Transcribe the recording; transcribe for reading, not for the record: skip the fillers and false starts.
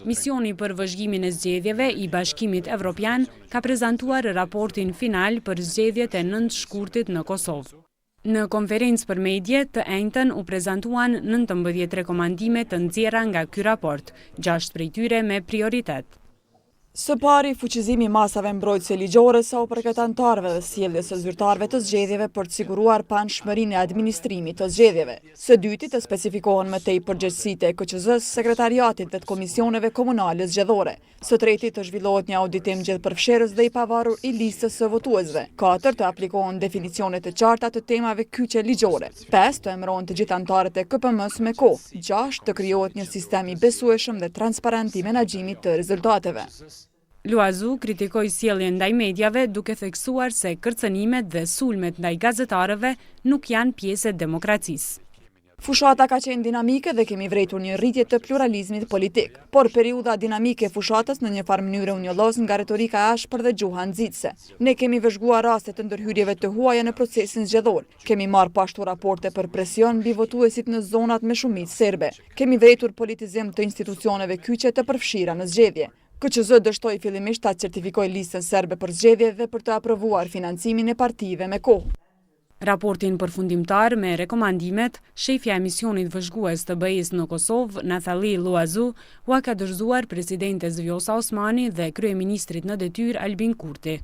Misioni për vëzhgimin e zgjedhjeve i Bashkimit Evropian ka prezantuar raportin final për zgjedhjet e 9 shkurtit në Kosovë. Në konferencë për medie, të enjten u prezantuan 19 rekomandime të nxjerra nga ky raport, 6 prej tyre me prioritet. Së pari, fuqizimi i masave mbrojtëse ligjore sa u përket anëtarëve dhe sjelljes së zyrtarëve të zgjedhjeve për të siguruar paanshmërinë e administrimit të zgjedhjeve. Së dyti, të specifikohen më tej përgjegjësitë e KQZ-së, sekretariatit dhe të komisioneve komunale zgjedhore. Së treti, të zhvillohet një auditim gjithëpërfshirës dhe i pavarur i listës së votuesve. 4, të aplikohen definicione të qarta të temave kyçe ligjore. 5, të emërohen të gjithë anëtarët e KPM-së me kohë. 6, të krijohet një sistem i besueshëm dhe transparent i menaxhimit të rezultateve. Loiseau kritikoi sjelljen ndaj mediave duke theksuar se kërcënimet dhe sulmet ndaj gazetarëve nuk janë pjesë e demokracisë. Fushata ka qenë dinamike dhe kemi vërejtur një rritje të pluralizmit politik. Por periudha dinamike e fushatës në një farë mënyre u njollos nga retorika e ashpër dhe gjuha nxitëse. Ne kemi vëzhguar raste të ndërhyrjeve të huaja në procesin zgjedhor. Kemi marrë po ashtu raporte për presion mbi votuesit në zonat me shumicë serbe. Kemi vërejtur politizim të institucioneve kyçe të përfshira në zgjedhje. KQZ dështoi fillimisht ta certifikojë listën serbe për zgjedhje dhe për të aprovuar financimin e partive me kohë. Raportin përfundimtar me rekomandimet, shefja e misionit vëzhgues të BE-së në Kosovë, Nathalie Loiseau, ua ka dorëzuar presidentes Vjosa Osmani dhe kryeministrit në detyrë Albin Kurti.